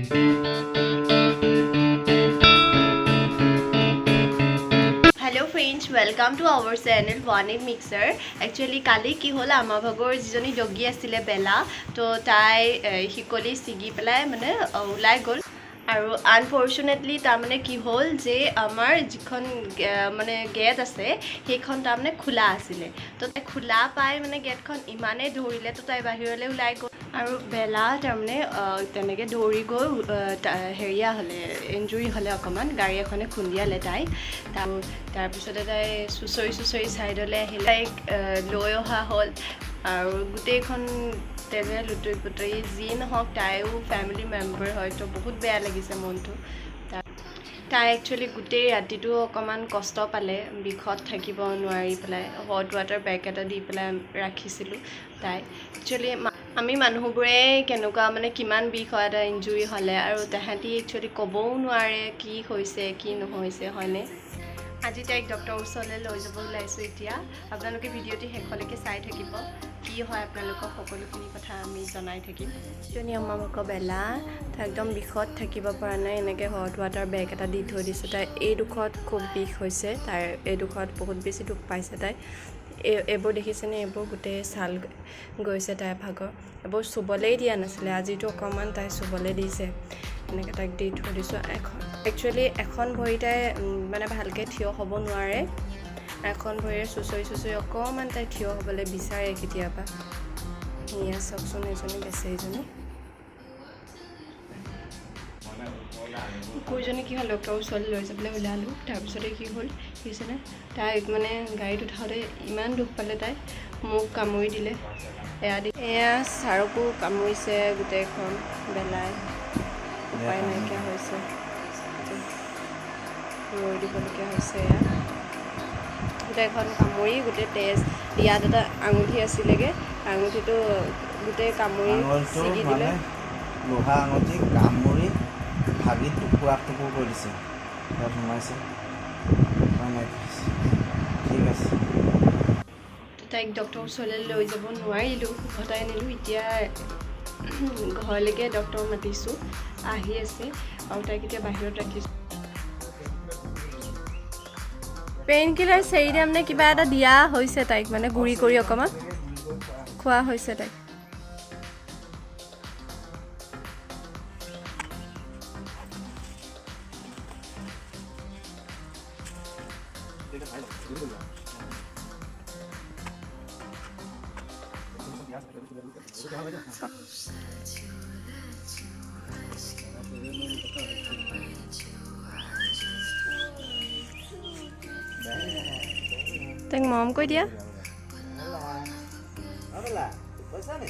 Hello friends, welcome to our channel One Eight Mixer. Actually কালি কি হ'ল, আমাৰ ভাগৰ যিজনী ডগী আছিলে বেলা, তো তাই শিকলি ছিগি পেলাই মানে ওলাই গ'ল। আৰু আনফৰ্চুনেটলি তাৰমানে কি হ'ল যে আমাৰ যিখন মানে গেট আছে, সেইখন তাৰমানে খোলা আছিলে। তো তাই খোলা পাই মানে গেটখন ইমানেই ধৰিলে, তো তাই বাহিৰলৈ ওলাই গ'ল। আৰু বেলা তাৰমানে তেনেকৈ দৌৰি গৈ হেৰিয়া হ'লে, ইঞ্জুৰি হ'লে অকণমান, গাড়ী এখনে খুন্দিয়ালে তাইক। তাৰপিছতে তাই চুঁচৰি চুঁচৰি ছাইডলৈ আহিলে, তাইক লৈ অহা হ'ল। আৰু গোটেইখন তেজে লুতুৰি পুতুৰি। যি নহওক, তাইও ফেমিলি মেম্বাৰ হয়, তো বহুত বেয়া লাগিছে মনটো। তাই একচুৱেলি গোটেই ৰাতিটো অকণমান কষ্ট পালে, বিষত থাকিব নোৱাৰি পেলাই হট ৱাটাৰ বেগ এটা দি পেলাই ৰাখিছিলোঁ তাইক। একচুৱেলি আমি মানুহবোৰে কেনেকুৱা মানে কিমান বিষ হয় এটা ইঞ্জুৰি হ'লে, আৰু তাহাঁতি একচুৱেলি ক'বও নোৱাৰে কি হৈছে কি নহৈছে, হয়নে? আজি তাইক ডক্টৰৰ ওচৰলৈ লৈ যাব ওলাইছোঁ এতিয়া। আপোনালোকে ভিডিঅ'টি শেষলৈকে চাই থাকিব, কি হয় আপোনালোকক সকলোখিনি কথা আমি জনাই থাকিম। জনী আমাৰ ভাগৰ বেলা, তাই একদম বিষত থাকিব পৰা নাই। এনেকৈ হট ৱাটাৰ বেগ এটা দি থৈ দিছোঁ। তাই এই দুখত খুব বিষ হৈছে, তাইৰ এই দুখত বহুত বেছি দুখ পাইছে তাই। এইবোৰ দেখিছেনে? এইবোৰ গোটেই ছাল গৈছে তাইৰ ভাগৰ। এইবোৰ চুবলেই দিয়া নাছিলে, আজিতো অকণমান তাই চুবলৈ দিছে। এনেকৈ তাইক দি থৈ দিছোঁ। এখন একচুৱেলি এখন ভৰি তাই মানে ভালকৈ থিয় হ'ব নোৱাৰে। এখন ভৰিৰে চুঁচৰি চুঁচৰি অকণমান তাই থিয় হ'বলৈ বিচাৰে কেতিয়াবা। এয়া চাওকচোন, এজনী বেচেৰীজনী কুকুৰজনী। কি হ'ল, ডক্টৰৰ ওচৰলৈ লৈ যাবলৈ ওলালোঁ। তাৰপিছতে কি হ'ল দেখিছেনে? তাইক মানে গাড়ীত উঠাওঁতে ইমান দুখ পালে তাই, মোক কামুৰি দিলে। এয়া দি এয়া ছাৰকো কামুৰিছে গোটেইখন বেলাই। উপায় নাইকিয়া হৈছে, ৰৈ দিবলগীয়া হৈছে। এয়া গোটেইখন কামুৰি গোটেই তেজ। ইয়াত এটা আঙুঠি আছিলেগৈ, আঙুঠিটো গোটেই কামুৰি আঙুলিটো ছিগি দিলে। মানে লোহা আঙুঠি কামুৰি ভাগি টুকুৰা টুকুৰ কৰি দিছে। ইয়াত সোমাইছে, উপায় নাইকিয়া হৈছে। ঠিক আছে। তাইক ডক্টৰৰ ওচৰলৈ লৈ যাব নোৱাৰিলোঁ, উভতাই আনিলোঁ। এতিয়া ঘৰলৈকে ডক্টৰ মাতিছোঁ, আহি আছে। আৰু তাইক এতিয়া বাহিৰত ৰাখিছোঁ। পেইন কিলাৰ চেৰিডাম নে কিবা এটা দিয়া হৈছে তাইক, মানে গুড়ি কৰি অকণমান খোৱা হৈছে তাইক। তাইক মৰম কৰি দিয়া। বেলা পইচা নে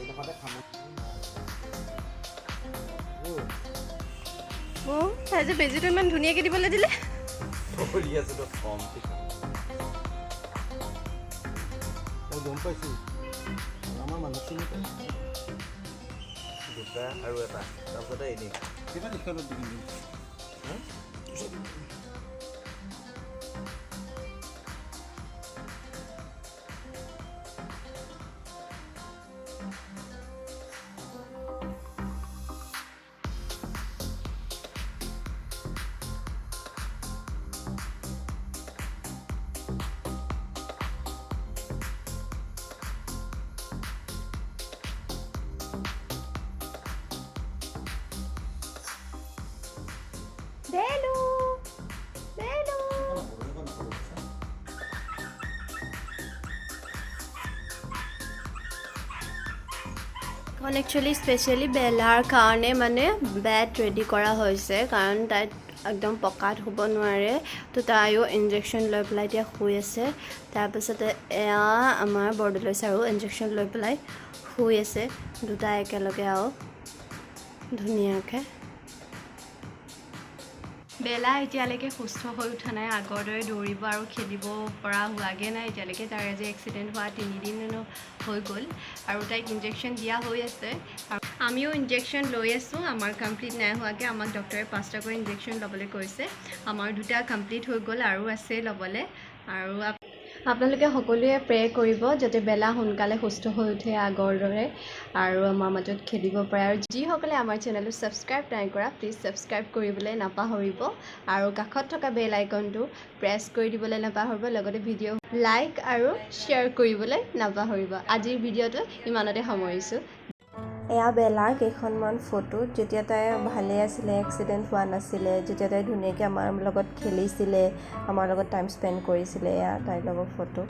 এইডোখৰতে খামো। অঁ, তাই যে বেজীটো ইমান ধুনীয়াকৈ দিবলৈ দিলে। কৰি আছে তো কম। গম পাইছোঁ, আমাৰ মানুহ চিনি পায়। দুটা আৰু এটা, তাৰপিছতে এনেই। কিবা লিখা দি কিন্তু। বেলু, বেলু। এখন একচুৱেলি স্পেচিয়েলি বেলাৰ কাৰণে মানে বেড ৰেডি কৰা হৈছে, কাৰণ তাই একদম পকাত শুব নোৱাৰে। তো তাইও ইনজেকশ্যন লৈ পেলাই এতিয়া শুই আছে। তাৰপিছতে এয়া আমাৰ বৰদলৈ ছাৰো ইনজেকশ্যন লৈ পেলাই শুই আছে, দুটা একেলগে আৰু ধুনীয়াকৈ। বেলা এতিয়ালৈকে সুস্থ হৈ উঠা নাই, আগৰ দৰে দৌৰিব আৰু খেলিব পৰা হোৱাগৈ নাই এতিয়ালৈকে। তাৰ আজি এক্সিডেণ্ট হোৱা 3 দিন হৈ গ'ল আৰু তাইক ইনজেকশ্যন দিয়া হৈ আছে আৰু আমিও ইনজেকশ্যন লৈ আছোঁ। আমাৰ কমপ্লিট নাই হোৱাকৈ, আমাক ডক্টৰে পাঁচটাকৈ ইনজেকশ্যন ল'বলৈ কৈছে। আমাৰ দুটা কমপ্লিট হৈ গ'ল আৰু আছে ল'বলৈ। আৰু আপোনালোকে সকলোৱে প্ৰে কৰিব যাতে বেলা সোনকালে সুস্থ হৈ উঠে আগৰ দৰে আৰু আমাৰ মাজত খেলিব পাৰে। আৰু যিসকলে আমাৰ চেনেলটো ছাবস্ক্ৰাইব নাই কৰা, প্লিজ ছাবস্ক্ৰাইব কৰিবলৈ নাপাহৰিব আৰু কাষত থকা বেল আইকনটো প্ৰেছ কৰি দিবলৈ নাপাহৰিব। লগতে ভিডিঅ' লাইক আৰু শ্বেয়াৰ কৰিবলৈ নাপাহৰিব। আজিৰ ভিডিঅ'টো ইমানতে সামৰিছোঁ। এয়া বেলাৰ কেইখনমান ফটো, যেতিয়া তাই ভালেই আছিলে, এক্সিডেণ্ট হোৱা নাছিলে, যেতিয়া তাই ধুনীয়াকৈ আমাৰ লগত খেলিছিলে, আমাৰ লগত টাইম স্পেণ্ড কৰিছিলে। এয়া তাইৰ লগত ফটো।